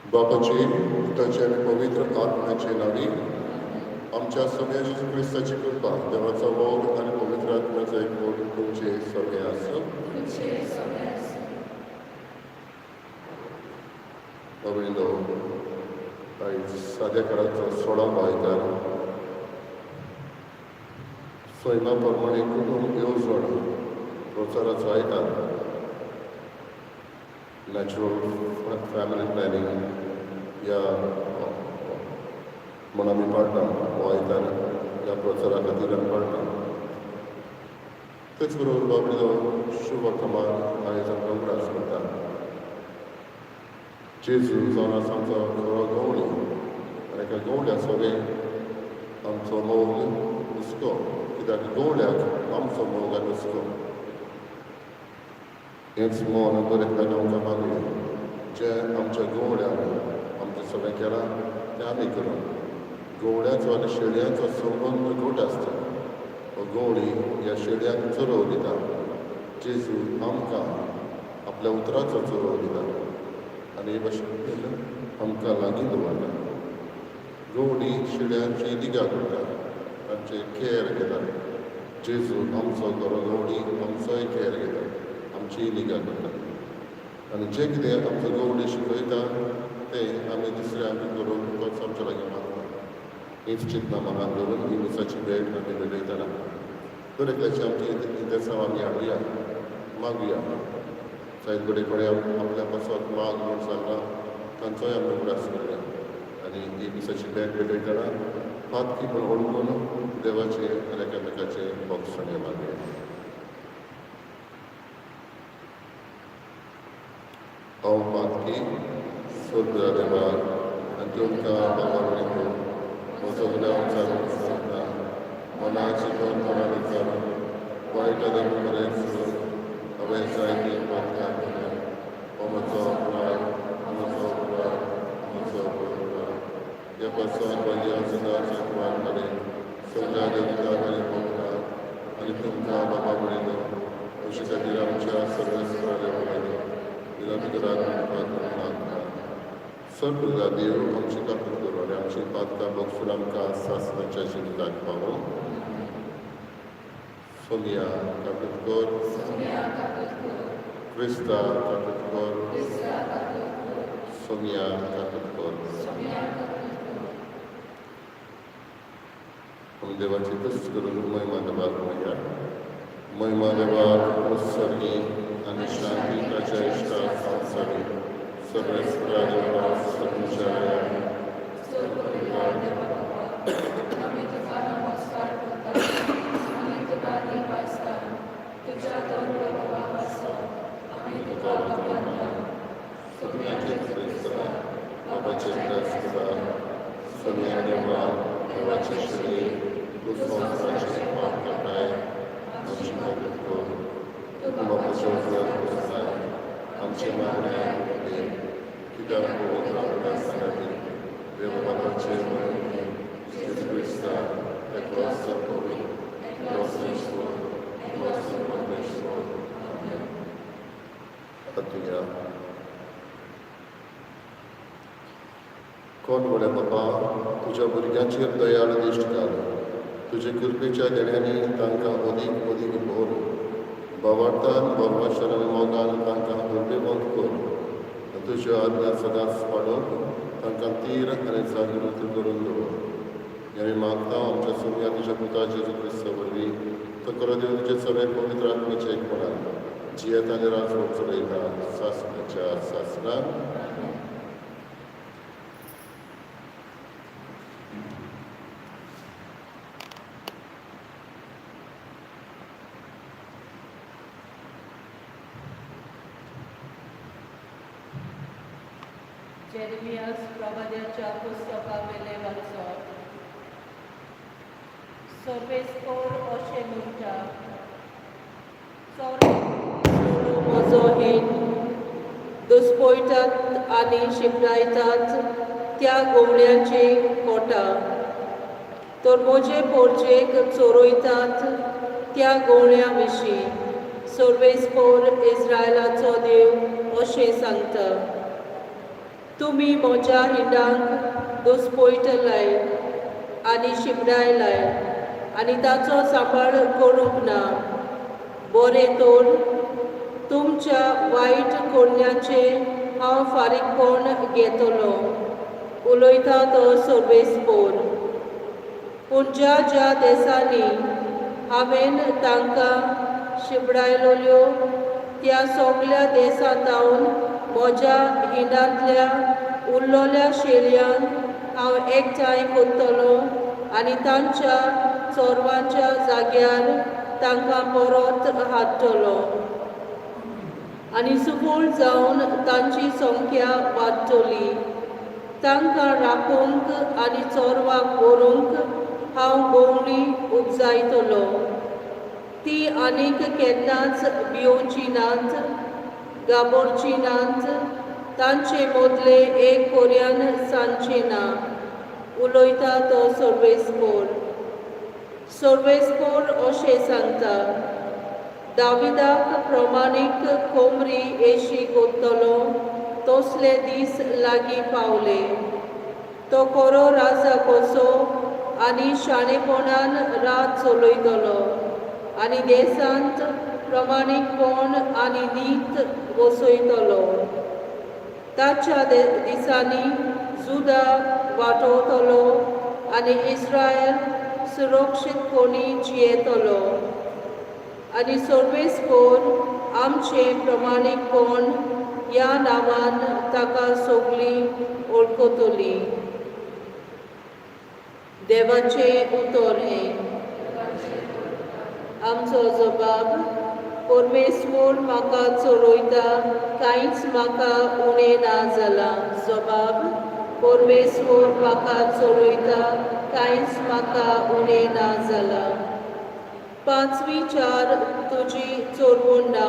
बापाचे, पुताचे आनी पवित्र आत्म्याचे नांवी, आमच्या सोम्या जेजू क्रिस्ताची कृपा, देवाचो मोग आनी पवित्र आत्म्याचो एकवट तुमचे सगळे आसूं. बाबींनो, आयज साद्या काळाचो 16वो आयतार. सैमा प्रमाणे कुटूंब येवजण प्रचाराचो आयतार, नॅचरल फॅमिली प्लॅनिंग ह्या म्हण आमी पाळटा हो आयतार. ह्या प्रचारा खातीर आमी पाळटा. तेच बरोबर बाबडो, शुभ वर्तमान आयज आमकां उगडास करता. जेजू जावन आसा आमचो खरो गवळी आनी एका गवळ्या सगळें आमचो मोग, हुस्को, कित्याक गवळ्याक आमचो मोग आनी हुस्को. हेंच मन दर एकल्यान आमकां मागुया, जें आमच्या गवळ्यान आमचें सगळें केलां तें आमी करूं. गवळ्याचो आनी शेळयांचो संबंद घट आसता. हो गवळी ह्या शेळयांक चरोव दिता. जेजू आमकां आपल्या उतराचो चरोव दिता आनी हे भाशेन आमकां लागीं दवरता. गवळी शेळयांची निगा करता, तांचे केर घेता. जेजू आमचो खरो गवळी आमचोय केर घेता, आमची निगा करता आनी जें कितें आमचो गवळी शिकयता तें आमी दुसऱ्यांक करूंक तोच आमच्या लागीं मागता. हीच चिंतना मनात दवरून ही मिसाची भेट आमी भेटयतना दर एकल्याची आमची इंतेसांव आमी हाडुया, मागुया. जायत कडेन कोणें आपल्या पासत माग म्हूण सांगलां, तांचोय आमी उगडास करुया आनी ही मिसाची भेट भेटयतना पातकी म्हूण वळखून देवाचे आनी एकामेकाचे भोगसणे मागुया. हांव पातकी सोदल्या देवाक आनी तुमकां बाबा म्हणिल्लो म्हजो गुन्यांव चालून सांगता. मनाची दोन मनांनी चालून वायट धर्म बरें सोडून हांवें जायतीं पातकां केल्या. हो म्हजो अपराध, म्हजो अपराध, म्हजो अपराध. ह्या पासून म्हज्या सदांच वान कडेन सगळ्या देवतांक आनी भक्तांक आनी तुमकां बाबा म्हणिल्लो अशे खातीर आमच्या सर्वेस्परा देवा लागीं विनंती करात म्हणपाक मागता. सर्व देव आमची काकूत करूं आनी आमची पातकां भोगसून आमकां सासणाच्या जिविताक पावूं. सोनिया काकूतकर, क्रिस्ता काकूतकर, सोनिया काकूतकर. आमी देवाची तुस्त करून महिमा देवाक म्हणया. महिमा देवाक उत्सर्गी आनी शांती ताच्या इश्टा संवसारी. सर्वेस्परा देवा सदुच्या. आमी तुका नमस्कार करता, आमी तुका दिपासता. तुज्या दोन बाबा आमी तुका वखाणता. सोम्याचे क्रिस्ता, बाबाचे क्रिस्ता, सोम्या देवा, देवाचे श्री, तूं संवसाराचे पाप काडटाय, आमची मदत कर. तूं बापाच्या उजव्याक बसलाय, आमचे मागणे आयकून, कित्याक पवित्र आत्म्या सांगाती देव बापाचे महिमे, जेजू क्रिस्ता, एकलो सत्प्रभू, एकलो ईश्वर, एकलो परमेश्वर. आमेन. आतुया. कोण व्हडे बापा, तुज्या भुरग्यांचेर दयाळ दिश्ट घाल. तुजे कृपेच्या देण्यांनी तांकां अदीक अदीक भर. भावार्थान, भरवशान आनी मोगान तांकां उर्बेवंत कर आनी तुज्यो आज्ञा सदांच पाळूंक तांकां तीर आनी जागृत करून दवर. हें आमी मागता आमच्या सोम्या तुज्या पुता जेजू क्रिस्ता वरवीं. तो खरो देव तुजे सगळे पवित्र आत्म्याच्या एकपणान जियेता आनी राजवट चलयता सासणाच्या सासणाक. जेरेमियास प्रवाद्याच्या पुस्तकावेले वाचप. सर्वेस्पर अशें म्हणटा, चोर म्हजो हेत दुस्पयतात आनी शिंपडायतात त्या गवळ्यांचे कोटा, तर म्हजे पोरजेक चोरयतात त्या गवळ्यां विशीं सर्वेस्पर इस्रायलाचो देव अशें सांगता. तुमी म्हज्या हिंडांक दुस्पयटलाय आनी शिपडायलाय आनी ताचो सांबाळ करूंक ना. बरें तर, तुमच्या वायट करण्याचें हांव फारीकपण घेतलो, उलयता तो सर्वेस्पोर. पूण ज्या ज्या देसांनी हांवें तांकां शिंपडायल्यो त्या सगल्या देसां थावन म्हज्या हिंडांतल्या उरलोल्या शेळयांक हांव एकठांय करतलो आनी तांच्या चोरवांच्या जाग्यार तांकां परत हाडटलो आनी सुफळ जावन तांची संख्या वाडटली. तांकां राखूंक आनी चोरवाक व्हरूंक हांव गवणी उपजायतलो. ती आनीक केन्नाच भियोवची नात, गाबोरची नात, तांचे मदले एक कोऱ्यान सांजचे ना, उलयता तो सर्वेस्पोर. सर्वेस्पोर अशें सांगता, दाविदाक प्रमाणीक कोमरी येशी कोत्तलो तसले दीस लागीं पावले. तो कोरो राजा कसो आनी शाणेपणान रात चलयतलो आनी देशांत प्रमाणीकपण आनी नीत वसयतलो. ताच्या दिसांनी जुदा वाटवतलो आनी इस्रायल सुरक्षीतपणी जियेतलो आनी सर्वेस्पोर आमचें प्रमाणीकपण ह्या नांवान ताका सगळीं वळखतली. देवाचें उतर हें. आमचो जबाब: परमेश्वर म्हाका चलयता, कांयच म्हाका उणें ना जालां. जबाब: परमेश्वर म्हाका चलयता, कांयच म्हाका उणें ना जालां. पांचवी चार तुजी चोरवण ना,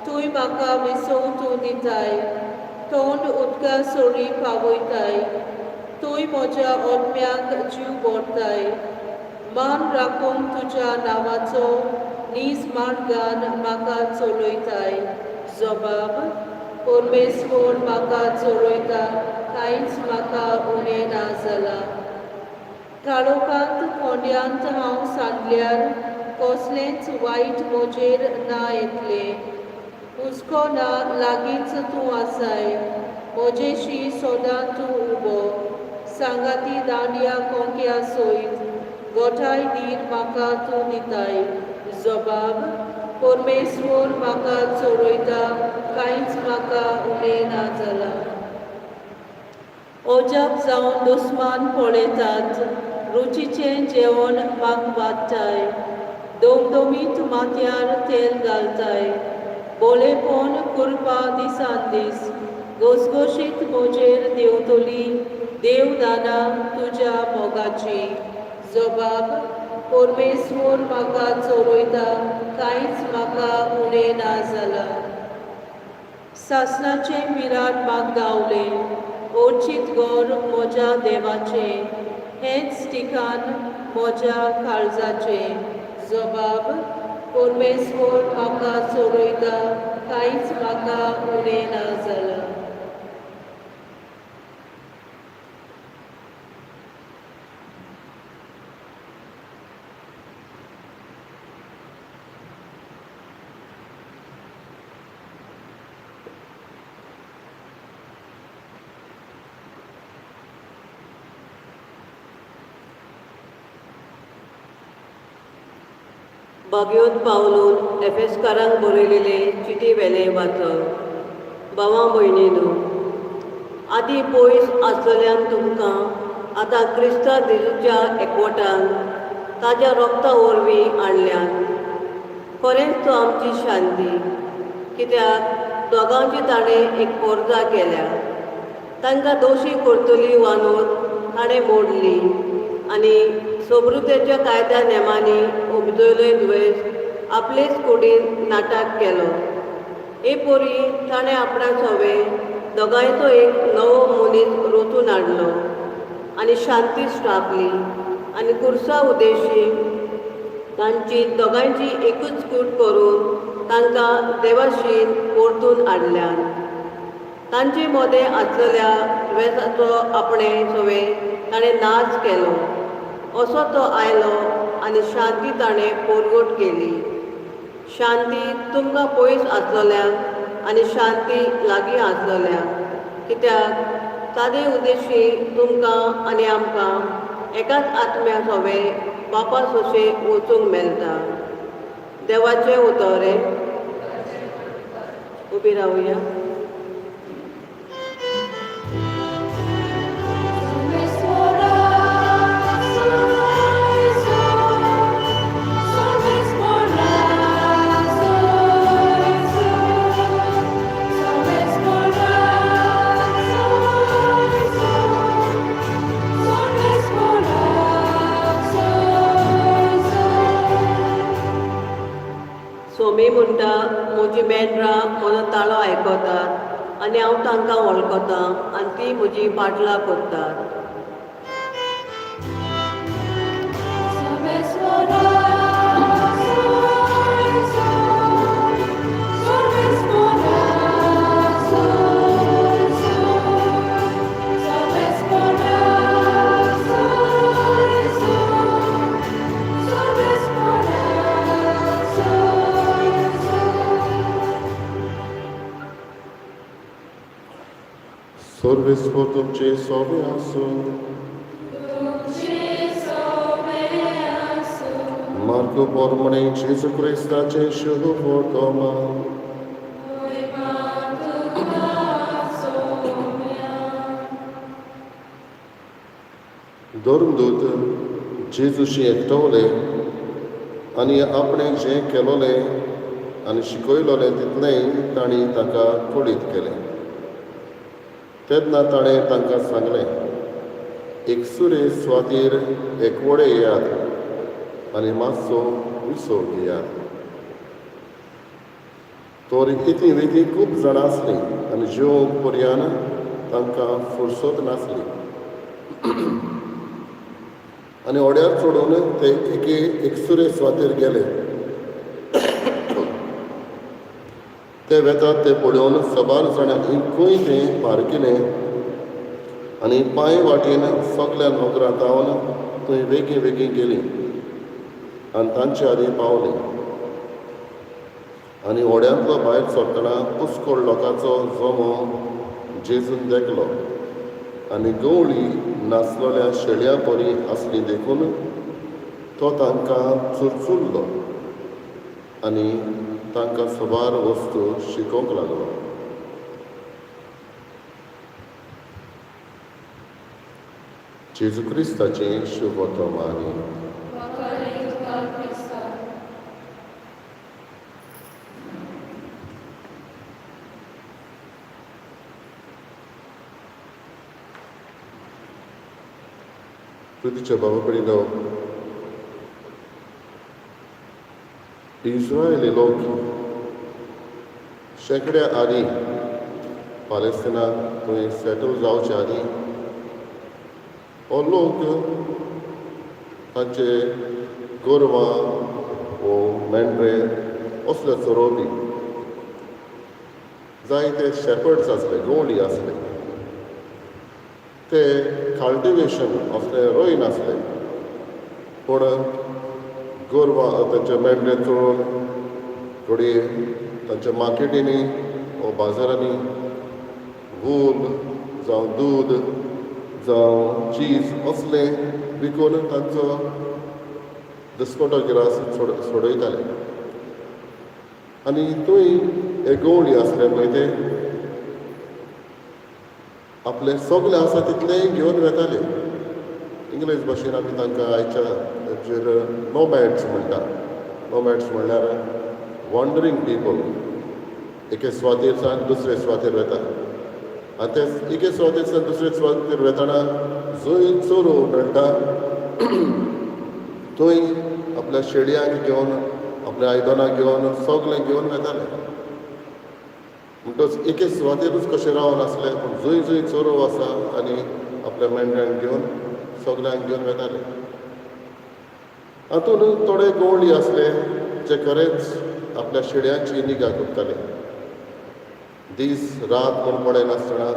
तूंय म्हाका विसव तूं दिताय, तोंड उदका सरी पावयताय. तूंय म्हज्या आत्म्याक जीव भरताय. मान राखूंक तुज्या नांवाचो नीज मार्गान म्हाका चलयताय. जबाब: परमेश्वर म्हाका चलयता, कांयच म्हाका उणें ना जालां. काळोखांत कोंड्यांत हांव सांडल्यार कसलेंच वायट म्हजेर ना येतलें. हुस्को ना, लागींच तूं आसाय, म्हजेशी सदां तूं उबो. सांगाती दांडया कोंक्या सयत गोठाय धीर म्हाका तूं दिताय. जबाब: परमेश्वर म्हाका चलयता, कांयच म्हाका उणें ना जालां. अजाप जावन दुस्मान पळयतात, रुचीचें जेवण म्हाका वाडटाय. दमदमीत माथ्यार तेल घालताय. बोलेपण कृपा दिसान दीस घसघशीत म्हजेर देंवतली, देवदाना तुज्या मोगाची. जबाब: परमेश्वर म्हाका चलयता, कांयच म्हाका उणें ना जालां. सासणाचें विराट म्हाका गावलें, ओर्चीत घर म्हज्या देवाचें, हेंच ठिकाण म्हज्या काळजाचें. जबाब: परमेश्वर म्हाका चलयता, कांयच म्हाका उणें ना जालां. बागयोत पावलून एफेस्कारांक बरयलेले चिटी वेलें वाचप. भावां भयणीनो, आदीं पयस आसलेल्यान तुमकां आतां क्रिस्ता जेजूच्या एकवटान ताज्या रोगता वरवीं हाडल्यात. खरेंच तो आमची शांती, कित्याक दोगांची ताणें एक पोरजा केल्या. तांकां दोशी करतली वानोत ताणें मोडली आनी सोबरुतेच्या कायद्या नेमांनी उपजयलो दुयेंस आपलेच कुडीन नाटक केलो. हे पोरी ताणें आपणा सोवे दोगांयचो एक नवो मनीस रोचून हाडलो आनी शांती स्थापली आनी कुर्सा उद्देशी तांची दोगांयची एकूच कूट करून तांकां देवाशीन परतून हाडल्यात. तांचे मदें आसलेल्या दुयेंसाचो आपणे सवे ताणें नाच केलो. असो तो आयलो आनी शांती ताणें पोरगोट केली. शांती तुमकां पयस आसलेल्यांक आनी शांती लागीं आसलेल्यांक, कित्याक सादे उद्देशी तुमकां आनी आमकां एकाच आत्म्या सोवे बापा सोशे वचूंक मेळटा. देवाचें उतर. उबी रावया. सोमी म्हणटा, म्हजी मेंढरां म्हजो ताळो आयकतात आनी हांव तांकां वळखतां आनी ती म्हजी पाटलां करतात. सर्वेस्पर तुमचे सोबे आसूं. मार्को पोरमणे जेजू क्रिस्ताचे शुभ वर्तमान. धर्मदूत जेजूशी एकटवले आनी आपणें जें केलोलें आनी शिकयलोलें तितलेंय तांणी ताका कळीत केलें. तेन्ना ताणें तांकां सांगलें, एकसुरे सुवातेर एकवडे येयात आनी मातसो विसव घेयात. तर इतली वेगळी खूब जाणां आसलीं आनी जेवंक पर्यान तांकां फुरसत नासली. आनी होड्यार चडून ते एके एकसुरे सुवातेर गेले. ते वेतात ते पळोवन सबार जाणांनी खंय तें पार केलें आनी पांय वाटेन सगल्या नगरांत धांवन थंय वेगीं वेगीं गेलीं आनी तांचे आदीं पावलीं. आनी होड्यांतलो भायर सरतना पुस्कोळ लोकांचो जमो जेजून देखलो आनी गवळी नासलेल्या शेळयां परी आसली देखून तो तांकां चुरचुरलो आनी तांकां सबार वस्तू शिकोवंक लागलो. जेजू क्रिस्ताचें शुभ वर्तमान. प्रितीच्या बाबा कडेन इस्रायली लोक शेंकड्या आदीं पालेस्तिनाक थंय सेटल जावचे आदीं हो लोक तांचे गोरवां वो मेंढरे असले चरोवपी जायते शेपर्ड्स आसले, गवळी आसले. ते कल्टिवेशन असले रोय नासले, पूण गोरवां तांचे मेंढरे चरोवन घडये तांच्या मार्केटींनी वो बाजारांनी वूल जावं दूद जावं चीज असलें विकून तांचो दिसपटो गिरास सोडयताले. आनी थंय एक गवळी आसले पळय ते आपले सगळे आसा तितलेंय घेवन वेताले. इंग्लीश भाशेन आमी तांकां आयच्या हाजेर नोमॅड्स म्हणटा. नोमॅड्स म्हणल्यार वॉन्डरींग पिपल. एके सुवातेर सावन दुसरे सुवातेर वेता आनी ते एके सुवातेर सावन दुसरे सुवातेर वेतना जंय चोरू मेळटा थंय आपल्या शेळयांक घेवन आपल्या आयदनां घेवन सगळें घेवन वेताले. म्हणटच एके सुवातेरूच कशें रावन आसले, पूण जंय जंय चोरू आसा आनी आपल्या मेंढऱ्यांक घेवन सगल्यांक घेवन वेताले. हातूंत थोडे गवळी आसले जे खरेंच आपल्या शेळयांची निगा करताले. दीस रात म्हूण पळयनासतना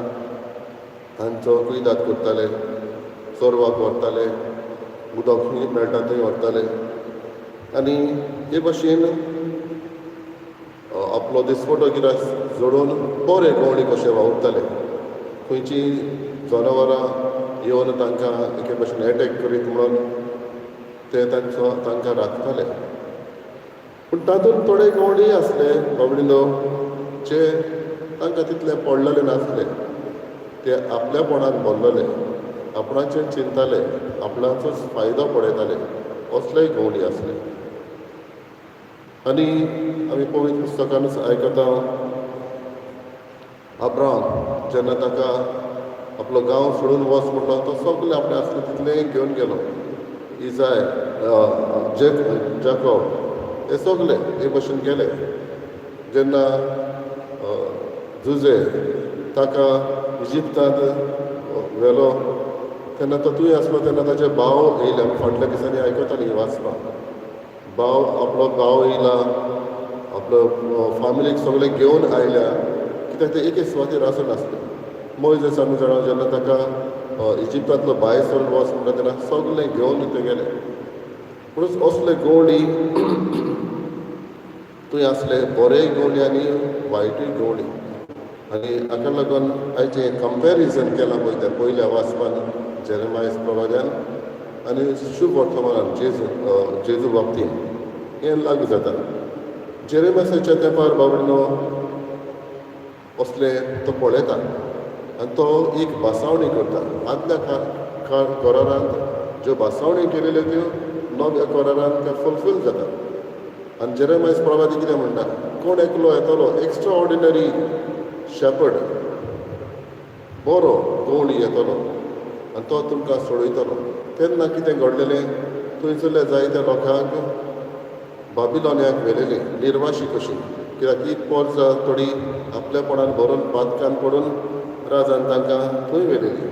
तांचो कुयदाद करताले, चोरवाक व्हरताले, उदक खंय मेळटा थंय व्हरताले आनी हे भशेन आपलो दिसवटो गिरास जोडून बरे गवळी कशे वावुरताले. खंयची जनावरां येवन तांकां एके भशेन एटॅक करीत म्हणून ते तांचो तांकां राखताले. पूण तातूंत थोडे गवळी आसले बाबडिनो जे तांकां तितले पडलेले नासले, ते आपल्यापणान भरलेले, आपणाचें चिंतताले, आपणाचोच फायदो पळयताले, असलेय गवळी आसले. आनी आमी पवित्र पुस्तकानूच आयकता, अब्राहम जेन्ना ताका आपलो गांव सोडून वच म्हणलो, तो सगळे आपणें आसलें तितलें घेवन गेलो. इजाय, जेकॉब हे सगळे हे भशेन गेले. जेन्ना जुजे ताका इजिप्तांत व्हेलो तेन्ना तो थंय आसलो, तेन्ना ताचे भाव येयले. आमी फाटल्या दिसांनी आयकतालीं वाचपाक, भाव आपलो भाव येयला, आपलो फामिलीक सगळें घेवन आयल्या, कित्याक ते एके सुवातेर आसून नासले. मोयजेस आमी जाणा, जेन्ना ताका इजिप्तांतलो भायर सरून वच म्हणटा तेन्ना सगळें घेवन ते गेले. म्हणून असले गवळी थंय आसले, बरेय गवळी आनी वायटूय गवळी. आनी हाका लागून आयचें कंपेरिजन केलां पळय त्या पयल्या वाचपान जेरेमायस प्रवाद्यान आनी शुभ वर्तमानान जेजू जेजू बाबतीन हें लागू जाता. जेरेमासाच्या तेंपार बाबडिनो असलें तो पळयता आनी तो एक भासावणी करता. आदल्या करारांत ज्यो भासावणी केलेल्यो त्यो नव्या करारांत त्यो फुलफील जाता. आनी जेरेमायस प्रवादी कितें म्हणटा, कोण एकलो येतलो, एक्स्ट्रा ऑर्डिनरी शेपर्ड, बरो गवळी येतलो आनी तो तुमकां सोडयतलो. तेन्ना कितें घडलेलें, थंयसरल्या जायत्या लोकांक बाबिलोन्याक व्हेलेले निर्वाशी कशी, कित्याक ही पोरसां थोडी आपल्यापणान भरून पातकान पडून राजान तांकां थंय व्हेलेली.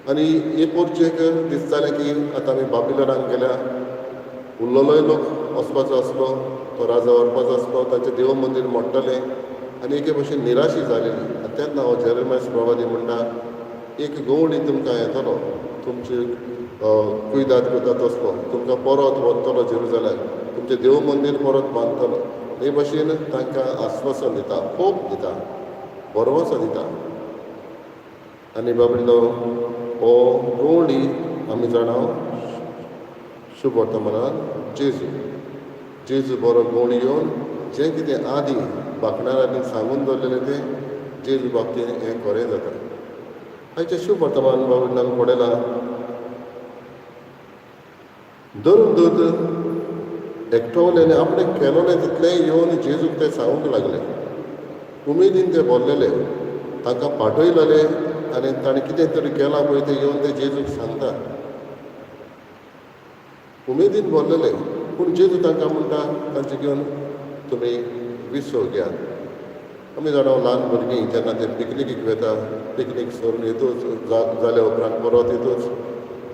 आनी हे पोरचेक दिसतालें की आतां आमी बाबिलोनाक गेल्या, उरलेलोय लोक वचपाचो आसलो, तो राजा व्हरपाचो आसलो, तांचें देव मंदीर मोडटलें आनी एके भशेन निराशी जालेली. आनी तेन्ना हो जेरेमायस प्रवादी म्हणटा, एक गवळी तुमकां येतलो, तुमची कुयदाद करता तसलो, तुमकां परत व्हरतलो जेरुजलेम, तुमचें देव मंदीर परत बांदतलो. हे भशेन तांकां आस्वासन दिता, होप दिता, भरवंसो दिता. आनी बाबडिनो हो गवळी आमी जाणा शुभ वर्तमानान जेजू, जेजू बरो गवळी येवन जें कितें आदीं बाकणारांनी सांगून दवरलेलें तें जेजू बाबतीन हें खरें जाता. आयचें शुभ वर्तमान बाबडिनान पळयलां, धरून एकटोवले आनी आपणें केलोलें तितलेंय येवन जेजूक ते सांगूंक लागले. उमेदीन ते भरलेले, तांकां पाठयलेले आनी ताणें कितें तरी केलां पळय तें येवन ते जेजूक सांगता, उमेदीन भरलेले. पूण जेजू तांकां म्हणटा, तांचे घेवन तुमी विसव घेयात. आमी जाणा, ल्हान भुरगीं जेन्ना ते पिकनिकीक वता, पिकनीक सरून येतूच जाल्या उपरांत परत येतूच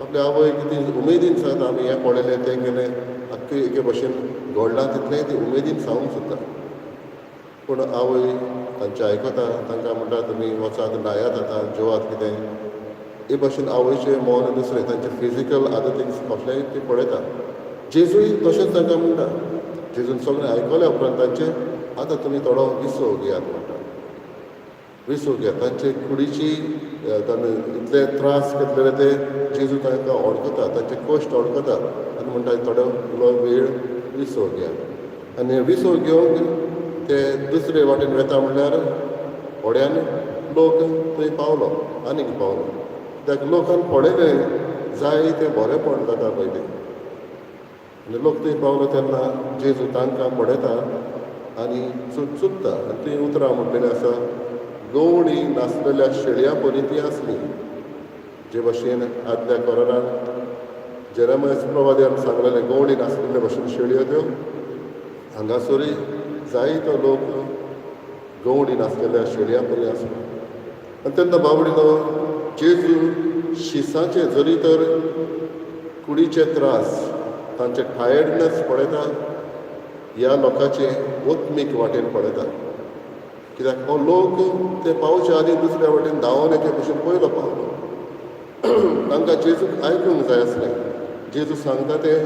आपल्या आवय कितें उमेदीन सांगता, आमी हें पळयलें तें केलें, आख्खें एके भशेन घडलां तितलेंय ती उमेदीन सांगूंक सोदता. पूण आवय तांचें आयकता, तांकां म्हणटा तुमी वचात, न्हायात, आतां जेवात कितें. हे भशेन आवयचें मन दुसरें तांचें फिजिकल आतां थिंग्स कसलेंय ती पळयता. जेजूय तशेंच तांकां म्हणटा. जेजून सगळें आयकल्या उपरांत तांचें आतां तुमी थोडो विसव घेयात म्हणटा, विसव घेयात. तांचे कुडीची ताणें इतले त्रास घेतलेले ते जेजू तांकां वळखता, तांचे कश्ट वळखता आनी म्हणटा थोडो इल्लो वेळ विसव घेयात. आनी विसव घेवंक ते दुसरे वाटेन वेता म्हणल्यार व्हड्यान लोक थंय पावलो, आनीक पावलो, कित्याक लोकान पळयलें जाय तें बरेंपण जाता पळय तें. आनी लोक थंय पावलो तेन्ना जेजू तांकां पळयता आनी चुकता. आनी थंय उतरां म्हणलेलीं आसा, गवळी नासलेल्या शेळयां परी ती आसली. जे भशेन आदल्या कोरारान जेरेमायस प्रवाद्यान सांगलेलें, गवळी नासलेले भशेन शेळयो त्यो, हांगासरूय जायतो लोक गवळी नासलेल्या शेळयां परी आसलो. आनी तेन्ना बाबडिनो जेजू शिसाचे जरी तर कुडीचे त्रास, तांचे टायर्डनेस पळयता, ह्या लोकांचे ओत्मीक वाटेन पळयता. कित्याक हो लोक ते पावच्या आदीं दुसऱ्या वटेन धांवोन एके भशेन पयलो पावलो. तांकां जेजूक आयकूंक जाय आसलें. जेजू सांगता तें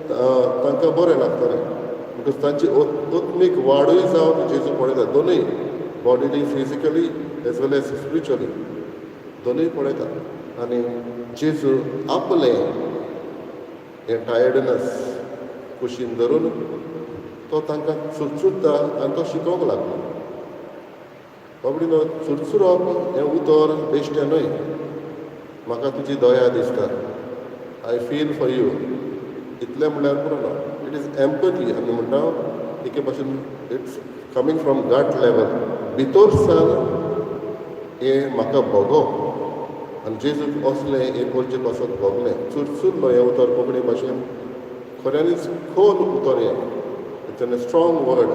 तांकां बरें लागतलें, because तांची आत्मीक वाडूय जावंक जेजू पळयता, दोनूय bodily, physically as well as spiritually दोनूय पळयता. आनी जेजू आपलें हें टायर्डनस कुशीन धरून तो तांकां चुरचुरता आनी तो शिकोवंक लागलो. बाबडीनो, चुरचुरप हें उतर बेश्टें न्हय. म्हाका तुजी दया दिसता, I feel for you, इतलें म्हणल्यार पुरो ना. It is empathy आमी म्हणटा एके भाशेन, it's coming from gut level, भितर सावन हें म्हाका भोगप. आनी जेजूक असलें हे पोरचे पासत भोगलें. चुरचुरलो हें उतर कोंकणी भाशेन खऱ्यांनीच खोल उतर हें, it's an strong word.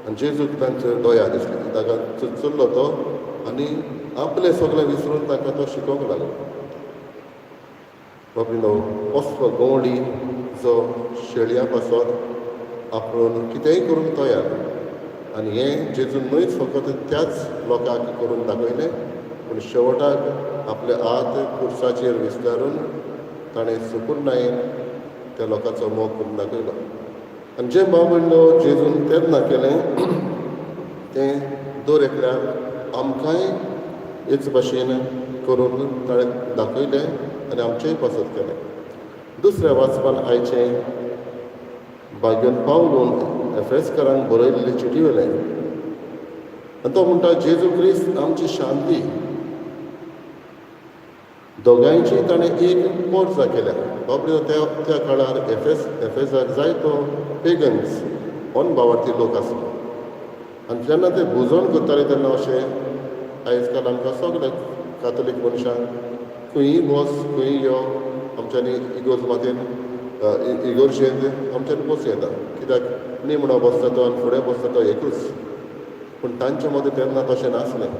आनी जेजूक तांचेर दया दिसली, ताका चुरचुरलो तो आनी आपलें सगळें विसरून ताका तो शिकोवंक लागलो. बाबीनो, असलो गवळी जो शेळयां पासत आपूण कितेंय करूंक तयार. आनी हें जेजून न्हयच फकत त्याच लोकांक करून दाखयलें, पूण शेवटाक आपले हात कुर्साचेर विस्तारून ताणें सुपुर्णायेन त्या लोकांचो मोग करून दाखयलो. आनी जें भाव जेजून तेन्ना केलें तें दर एकल्याक आमकांय हेच भाशेन करून ताणें दाखयलें आनी आमचेय पासत केलें. दुसऱ्या वाचपान आयचें भाग्योन पावलून एफेसकारांक बरयल्ले चिटी वेलें. आनी तो म्हणटा, जेजू क्रिस्त आमची शांती, दोगांयची ताणें एक पोर्जा केल्या. बाबड्यो, त्या त्या काळार एफेसाक जायतो पेगन्स, अनभावार्थी लोक आसलो. आनी जेन्ना ते भुजवण करताले तेन्ना अशें आयज काल आमकां सगळे कातोलीक मनशांक खंयी बस खंयी यो, आमच्यांनी इगोर्ज मातयेन इगोर्जेंत आमच्यांनी बसूं येता, कित्याक निमणो बसता तो आनी फुडें बसता तो एकूच. पूण तांचे मदें तेन्ना तशें नासलें.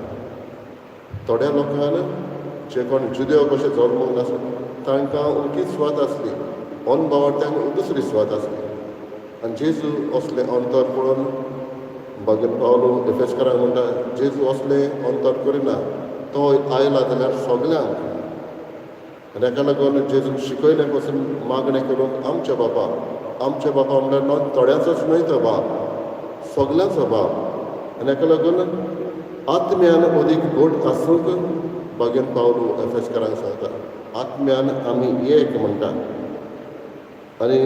थोड्या लोकांक जे कोण जुदेव कशे जल्मूंक नासले तांकां अमकीच सुवात आसली, अनभावार्थ्यांक दुसरी सुवात आसली. आनी जेजू असलें अंतर पळोवन मागीर पावलो एफेसकारांक म्हणटा, जेजू असलें अंतर करिना, तो आयला जाल्यार सगल्यांक. आनी हाका लागून जेजून शिकयलें पसून मागणें करूंक आमच्या बापा. आमच्या बापा म्हणल्यार न्हय थोड्यांचोच न्हय, तो बाप सगल्यांचो बाप. आनी हाका लागून आत्म्यान अदीक घट आसूंक बागेन पावलो एफेसकारांक सांगता, आत्म्यान आमी एक म्हणटा. आनी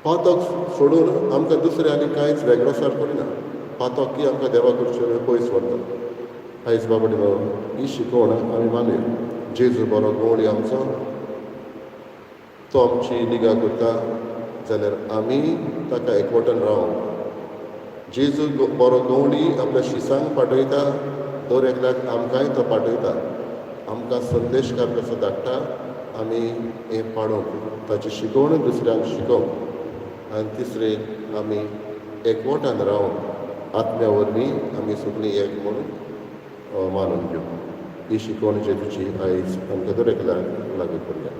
पातक सोडून आमकां दुसरें आनी कांयच वेगळोसार करिना. पातक की आमकां देवा कडसून पयस व्हरता. आयज बाबा ही शिकवण आमी मानूया. जेजू बरो गवळी आमचो, तो आमची निगा करता जाल्यार आमी ताका एकवटन रावंक. जेजू बरो गवळी आपल्या शिसांक पाठयता, दर एकल्याक आमकांय तो पाठयता, आमकां संदेशकार कसो धाडटा, आमी हें पाडूंक, ताची शिकवण दुसऱ्यांक शिकोवंक. आनी तिसरें, आमी एकवटान रावन आत्म्या वरवीं आमी सगळीं एक म्हणून मानून घेवं. ही शिकवण जेजूची आयज आमकां दर एकल्याक लागू करुया.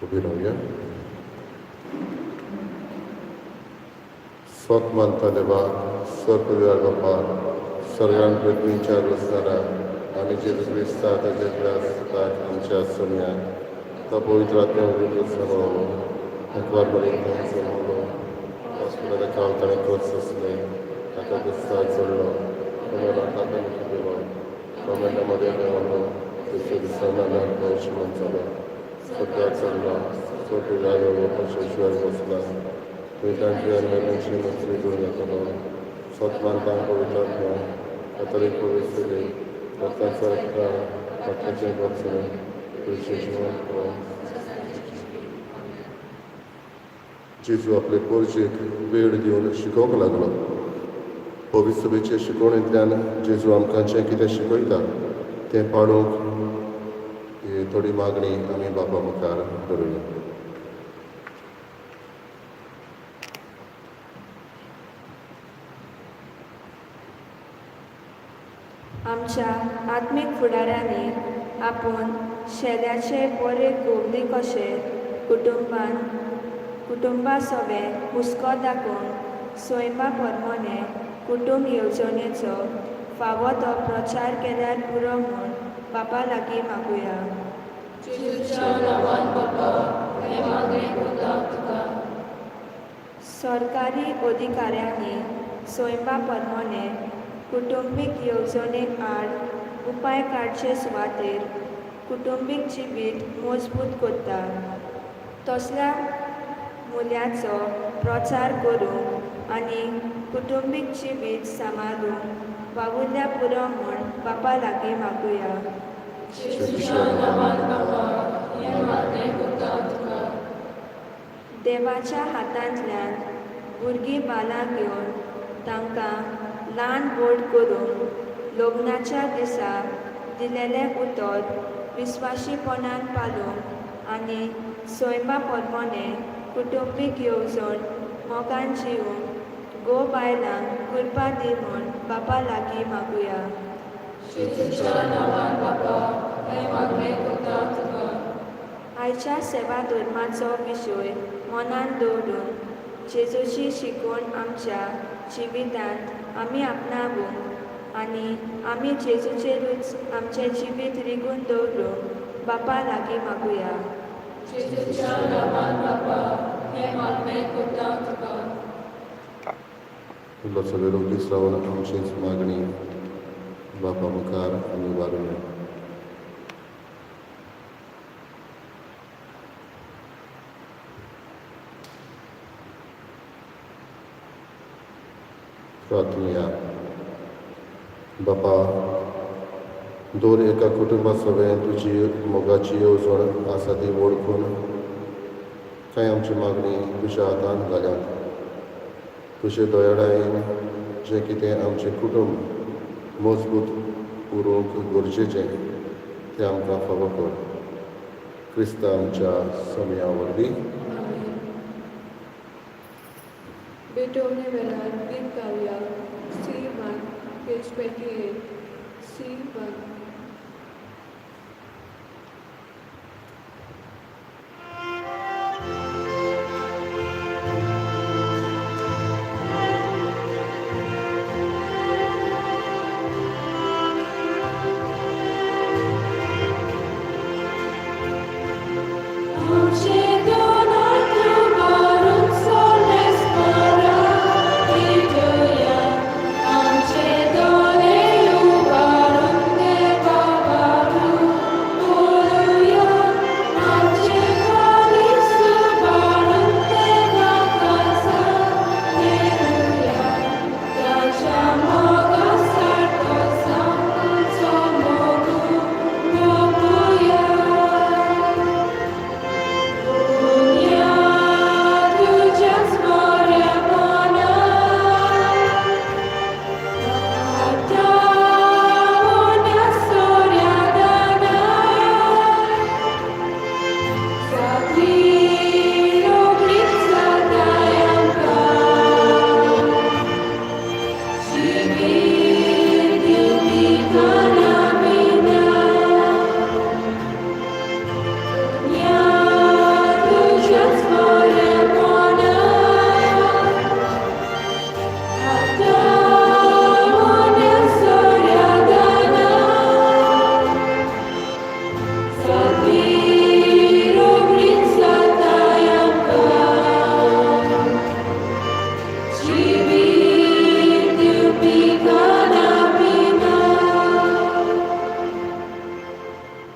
उबी रावया. स्वत मानता देवा, सर्व बापा, सर्गान पृथ्वीच्या रचणारा आमी जेजू क्रिस्ता ताचे त्रास आमच्या सोन्या तो पवित्र आत्म्या वरवीं समवलो, एकवार बरें समवलो, हॉस्पिटलाक काल ताणें क्रोस सोंसलें, ताका गुस्साक चडलो, ताका दिलो, गव्हर्मेंटा मदें मेळलो, दुसऱ्या दिसा नानाक भविश्यमान जालो, सद्याक चडलो, सोपी जालो, परमेश्वर बसला, थंय तांची आनी मेल्ल्यांची मंत्री करून जातलो. सत मानता पवित्र आत्मा, कथोलीक पवित्र रक्ताचो एकठांय, रक्ताचें बक्षण, जेजू आपले पोरजेक वेळ दिवन शिकोवंक लागलो. पवित्र सभेचे शिकवणेंतल्यान जेजू आमकां जें कितें शिकयता तें पाळूंक ही थोडी मागणी आमी बापा मुखार करुया. आमच्या आत्मीक फुडाऱ्यांनी आपूण शेल्याचे बरे गोवली कशे कुटुंबान कुटुंबा सवें हुस्को दाखोवन सैमा परमोने कुटुंब येवजणेचो फावो तो प्रचार केल्यार पुरो म्हूण बापा लागीं मागुया. जेजूच्या नांवान बापा, हें मागणें करता तुका. सरकारी अधिकाऱ्यांनी सैमा परमोने कुटुंबीक येवजणे आड उपाय काडचे सुवातेर कुटुंबीक जिवीत मजबूत करता तसल्या मुल्याचो प्रचार करूंक आनी कुटुंबीक जिवीत सांबाळूंक वावुरल्या पुरो म्हूण बापा लागीं मागुया. जेजूच्या नांवान बापा, हें मागणें करता तुका. देवाच्या हातांतल्यान भुरगीं बालां घेवन तांकां ल्हान व्हड करूंक लग्नाच्या दिसा दिलेलें उतर विस्वाशीपणान पालूंक आनी सैमा परमोने कुटुंबीक येवजण मोगान जिवूंक घोव बायलांक कृपा दी म्हूण बापा लागीं मागुया. जेजूच्या नांवान बापा, हें मागणें करता तुका. आयच्या सेवा धर्माचो विशय मनान दवरून जेजूची शिकवण आमच्या जिवितांत आमी आपणावूंक आनी आमी जेजूचेरूच आमचें जिवीत रिगून दवरूंक बापा लागीं मागुया. जेजूच्या नांवान बापा, हें मागणें करता तुका. इल्लो सगळे ओगीच रावन आमचीच मागणी बापा मुखार आमी उबारुया. प्रार्थुया. बापा, दर एका कुटुंबा सवें तुजी मोगाची येवजण आसा ती वळखून कांय आमची मागणी तुज्या हातांत घाल्यात. तुजे दयाळायेन जें कितें आमचें कुटुंब मजबूत उरूंक गरजेचें तें आमकां फावो कर. क्रिस्ता आमच्या समया वरवीं. भेटवणे वेळार गीत गावया. C1, page 28, C1.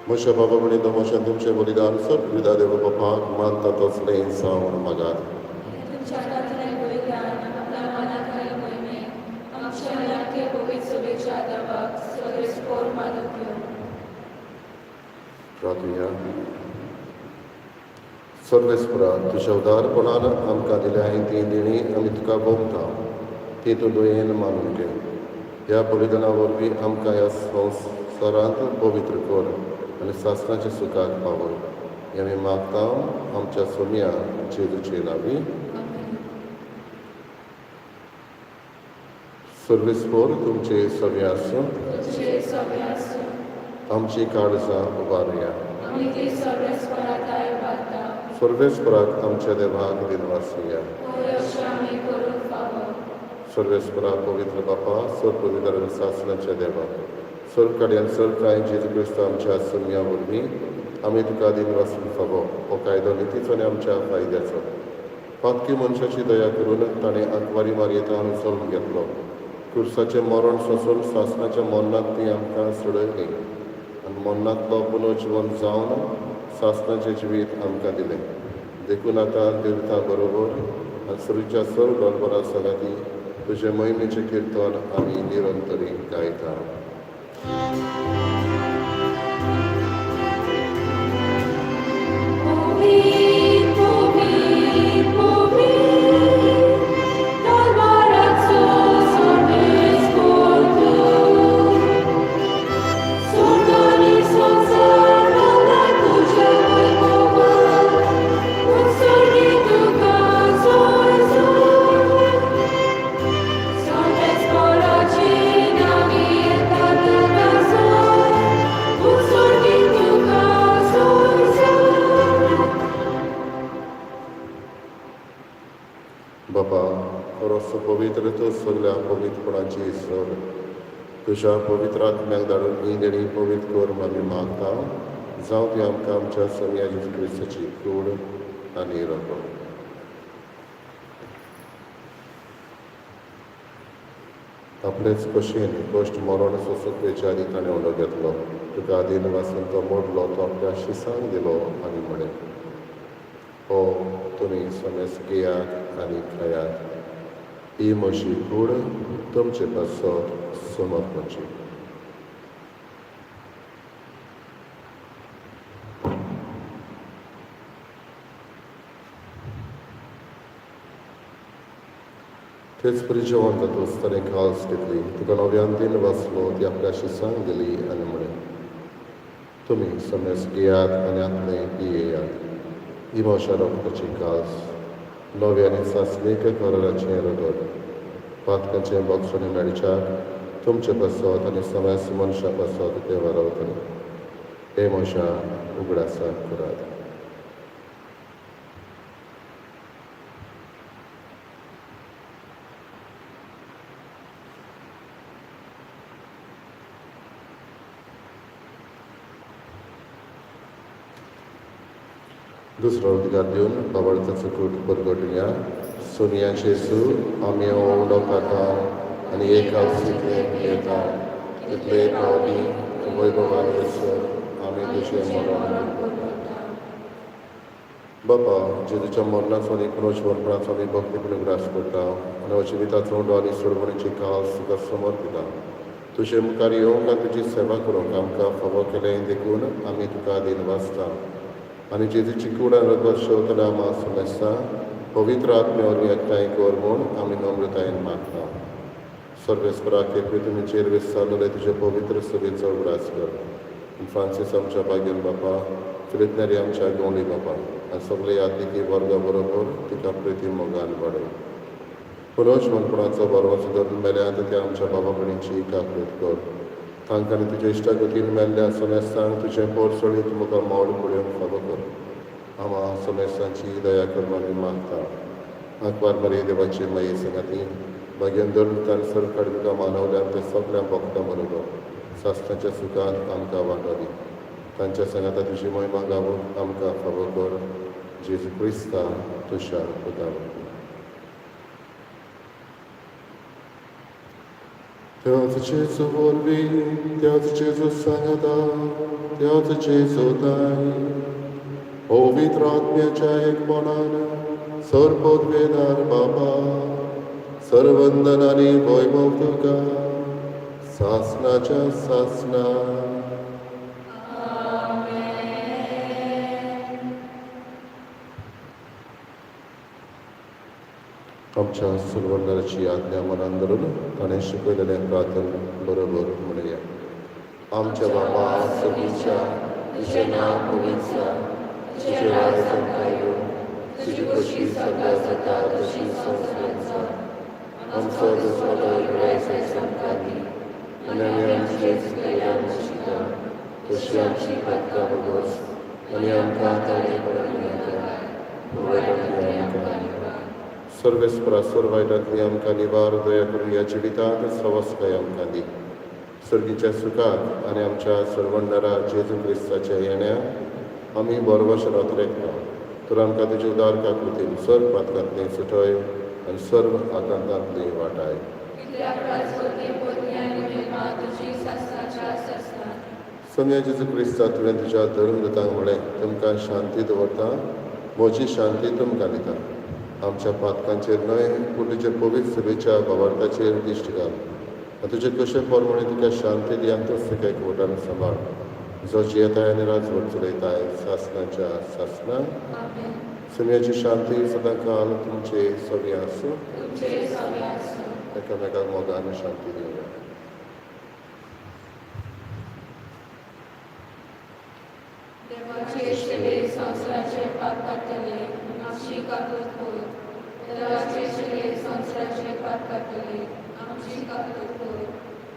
म्हज्या बाबा म्हणिल्लो म्हज्या तुमचें बलिदान सर्व देव बापाक मानता तसलें जावन मागात. तुमच्या हातांतलें बलिदान आपल्या मनांतलें मोहिमे आमच्या आनी पवित्र सभेच्या देवाक सगळेच पोर मानून घेवं. प्रार्थुया. सर्वेस्परा, तुज्या उदारपणान आमकां दिल्या ती देणी आमी तुका भोगता ती तूं दयेन मानून घे. ह्या बलिदाना वरवीं आमकां ह्या संवसारांत पवित्र कर आनी सासणाच्या सुखाक पावय. हें आमी मागता आमच्या सोम्या जेजूचे नांवी. सर्वेस्पोर तुमचे सवे आसूं. तुमचे सवे आसूं. आमची काळजां उबारुया. आमी ती सर्वेस्पराताय उबारता. सर्वेस्पराक आमच्या देवाक दिनवासुया. होय, अशें आमी करूंक फावो. सर्वेस्परा, पवित्र बापा, सर पवित्र सासनाच्या देवा, सर्व कार्यान सर्व कांय जेजू क्रिस्त आमच्या सुम्या वरवीं आमी तुका दिनवासूंक फावो. हो कायदो नितीचो आनी आमच्या फायद्याचो. पातकी मनशाची दया करून ताणें आंकवारी मारयेतान जल्म घेतलो. खुर्साचें मरण सोंसून सासनाच्या मरणांत ती आमकां सोडयली आनी मरणांतलो पुनर्जिवन जावन सासनाचें जिवीत आमकां दिलें. देखून आतां देवता बरोबर आनी सुरीच्या सर्व गणपरा सांगाती तुजे मोहिमेचें किर्तन आमी निरंतरी गायता. Povit, povit, povit, Kalvarazzo sorvesportu. Sorgani संसार तुझे वैभव, उत्सर्गी तुका सोय सोय. सर्वेस्पराची नामी येता तुका सोय, उत्सर्गी तुका सोय सोय. बाबा, खरोसो पवित्र तूं सगल्या पवित्रपणाची सर, तुज्या पवित्र आत्म्याक धाडून ही देणी पवित्र कर म्हूण आमी मागता. जावं ती आमकां आमच्या सोमया जेजू क्रिस्ताची कूड आनी रगत. आपलेच कशेन कश्ट मरण सोंसूंक आदी ताणें उलो घेतलो. तुका आदीन वासून तो मोडलो, तो आपल्या शिसांक दिलो आनी म्हळें, हो तुमी समेस घेयात आनी खायात. ही म्हजी कूड तुमचे पासत समर्पणची. तेच परी जेवण जातूच ताणें काल्स घेतली, तुका नव्यान दिन वाचलो, ती आपल्या शिसांक दिली आनी म्हळें, तुमी समेस घेयात आनी आपलें पियेयात. ही म्हज्या रगताची काल्स, नव्या आनी सासणीक कराराचें रगत, पातकांचें बक्षणें मेळच्याक तुमचे पासत आनी समेस मनशां पासत तें वारावतलें. हे म्हज्या उगडासाक करात. दुसरो उद्गार दिवन बाबडचाचो कूट परगटुया. सोनिया जेजू, आमी हो उंडो खाता आनी एक जितले पियेता तितले पावटी वैभवान येसर आमी तुजें मरण. बापा, जेजूच्या मरणाचो आनी पुनर्जिवनपणाचो आमी भक्तीपूर्ण उगडास करता आनी हो जिविताचो उंडो आनी सोडवणीची कास तुका समर्पिता. तुजे मुखार येवंक आनी तुजी सेवा करूंक आमकां फावो केलें देखून आमी तुका दिनवासता. आनी जेजूची कूड आनी रगत शेवतना आमा समजता पवित्र आत्म्या वरवीं एकठांय कर म्हूण आमी नम्रतायेन मागता. सर्वेस्पराक हे पृथ्वीचेर विसरलेले तुजे पवित्र सभेचो उगडास कर. फ्रांसीस आमच्या भाग्यन बापा, फिलिप नेरी आमच्या गवंडी बापा आनी सगळे यादनिकी वर्गा बरोबर तिका प्रिती मोगान वाडय. पुनर्जिवनपणाचो बरोवचो धरून मेल्यात त्या आमच्या बाबा भयणीची काकूत कर. तांकां आनी तुज्या इश्टागतीन मेल्ल्या समेस्तांक तुजें पोरसोळीत मुखार मोड पळोवंक फावो कर. आमा समेस्तांची दया कर म्हूण आमी मागता. आंकवार मरे देवाची माये सांगाती भाग्यान धरून ताणें सरकार तुका मानवल्यान ते सगळ्या भक्तां बरोबर सासणाच्या सुखान आमकां वांटो दी. तांच्या सांगाता तुजी महिमा गावूंक आमकां फावो कर. जेजू क्रिस्ता तुज्या पुता वरवीं. त्याच जेजू वरवीं, त्याच जेजू सांगाता, त्याच जेजू ताय, पवित्र आत्म्याच्या एकपणान सर पदवेदार बाबा, सर्वंदन आनी वैभव तुका सासनाच्या सासना. आमच्या सुरवंदराची आज्ञा मनान धरून ताणें शिकयलेलें प्रार्थन बरोबर म्हणुया. आमच्या बाबा सगळीच्या, तुजें नांव पवित्र जावं, तुजें राज आमकां येवं, तुजी खोशी सगळ्या जाता तशी संवसारांत जावं. आमचो दिसवडो इगर्जेक आमकां दी आनी आमी आमचे चुकलेल्या मुशिता तशी आमची पातकां भोगोस आनी आमकां ताणे पडून नाका वायटांतली आमकां निवार. सर्वेस्परा सर्व वायटांतली आमकां निवार दया करून ह्या जिवितांत सवस्काय आमकां दी. सर्गीच्या सुखाक आनी आमच्या सर्वंडरा जेजू क्रिस्ताच्या येण्या आमी बरोबर रात तर आमकां तुजे उदार काकृतीन सर्व पातकांतली सुटय आनी सर्व आकांतांतली वाटाय. सोम्या जेजू क्रिस्ता तुवें तुज्या धर्मदूतांक म्हळें तुमकां शांती दवरता म्हजी शांती तुमकां दिता. आमच्या पातकांचेर न्हय पूण तुजे पवित्र सभेच्या भावार्थाचेर दिश्ट घाल आनी तुजे कशे प्रमाणे तुका शांती दी आनी तूंच तुका एकवटान सांबाळ जो जियेताय आनी राजवट चलयताय सासनाच्या सासना. सोम्याची शांती सदां काल तुमचे सगळें आसूं. एकामेकाक मोगान शांती दिवया. देवाचे शिले संवसाराचे पाप काडटले आमची काकूत कर. देवाचे शिले संवसाराचे पाप काडटले आमची काकूत कर.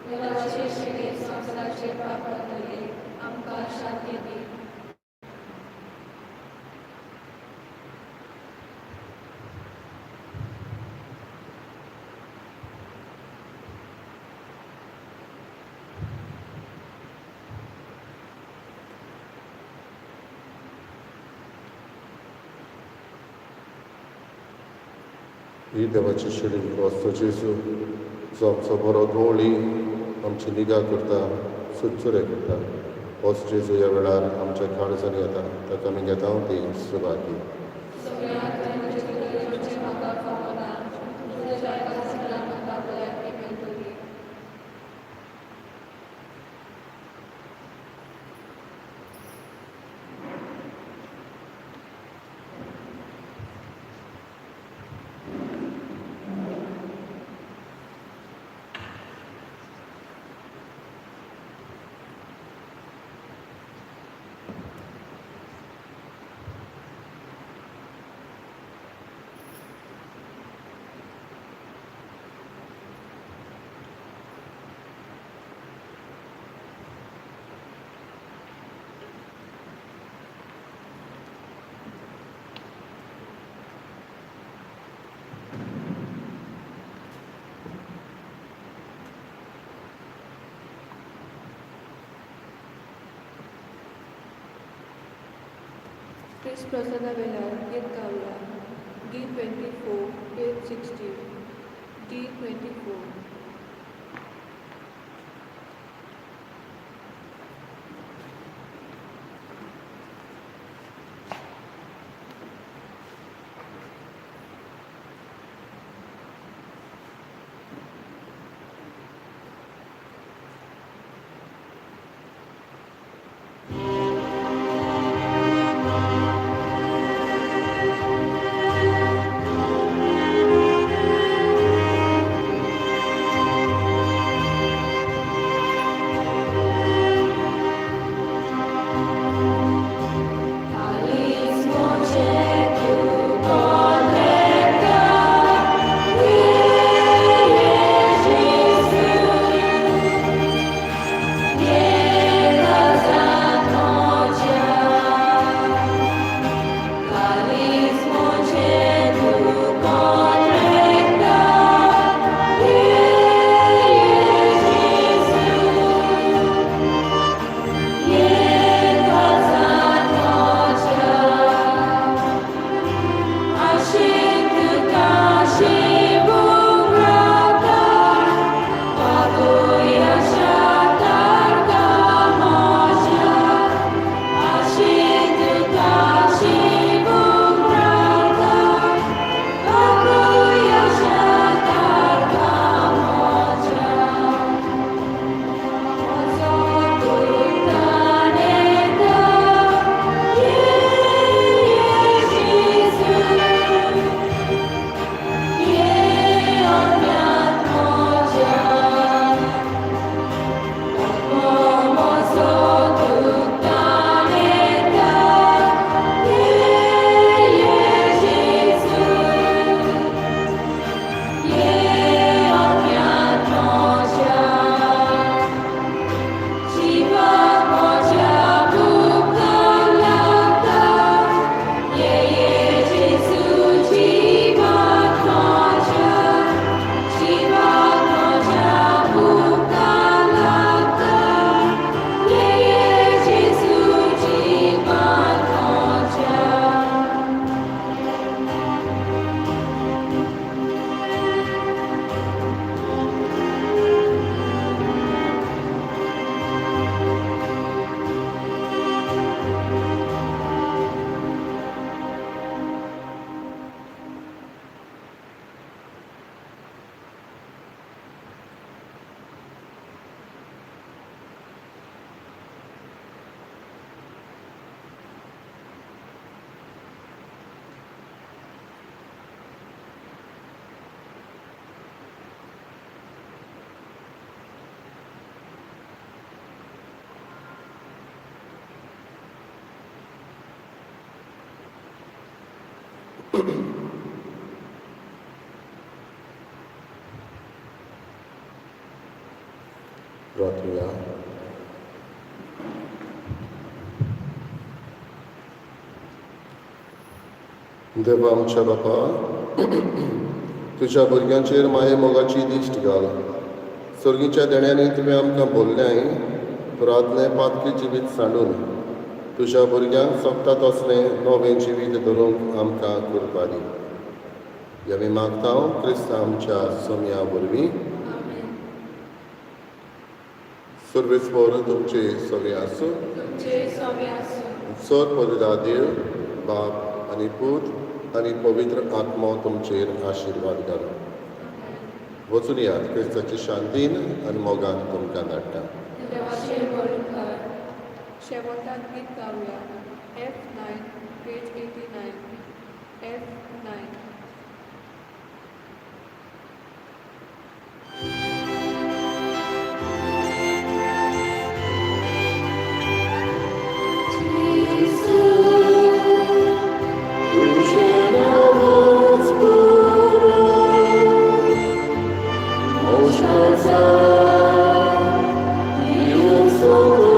देवाचे शिले संवसाराचे पाप काडटले आमकां शांती दी. ही देवाची शिडी वस्तू जेजू जो आमचो बरो गवळी आमची निगा करता सुचुरे करता होच जेजू ह्या वेळार आमच्या काळजांनी येता ताका आमी घेता ती सुभागी. क्रिस्त प्रसादा वेळार गीत गावया. D 24 page 60. D 24. प्रार्थुया. देवा आमच्या बापा, तुज्या भुरग्यांचेर माये मोगाची दिश्ट घाल. सर्गीच्या देण्यांनी तुवें आमकां बोल्ल्याय पुरातलें पातकी जिवीत सांडून तुज्या भुरग्यांक सोबता तसलें नवें जिवीत धरूंक आमकां कृपा दी. हें आमी मागता क्रिस्त आमच्या सोमया वरवीं. आमेन. सर्वेस्पर तुमचे सगळे आसूं. तुमचे सोमे आसूं. सर पवित्र बाप आनी पूत आनी पवित्र आत्मो तुमचेर आशिर्वाद घालूं. वचून यात. क्रिस्ताची शांतीन आनी मोगान तुमकां धाडटा. देवाचे बरें उपकार. शेवटाक गीत गावया. F9, page 89, F9. तुझें नांवच पुरो, मोशाचा दिवसो.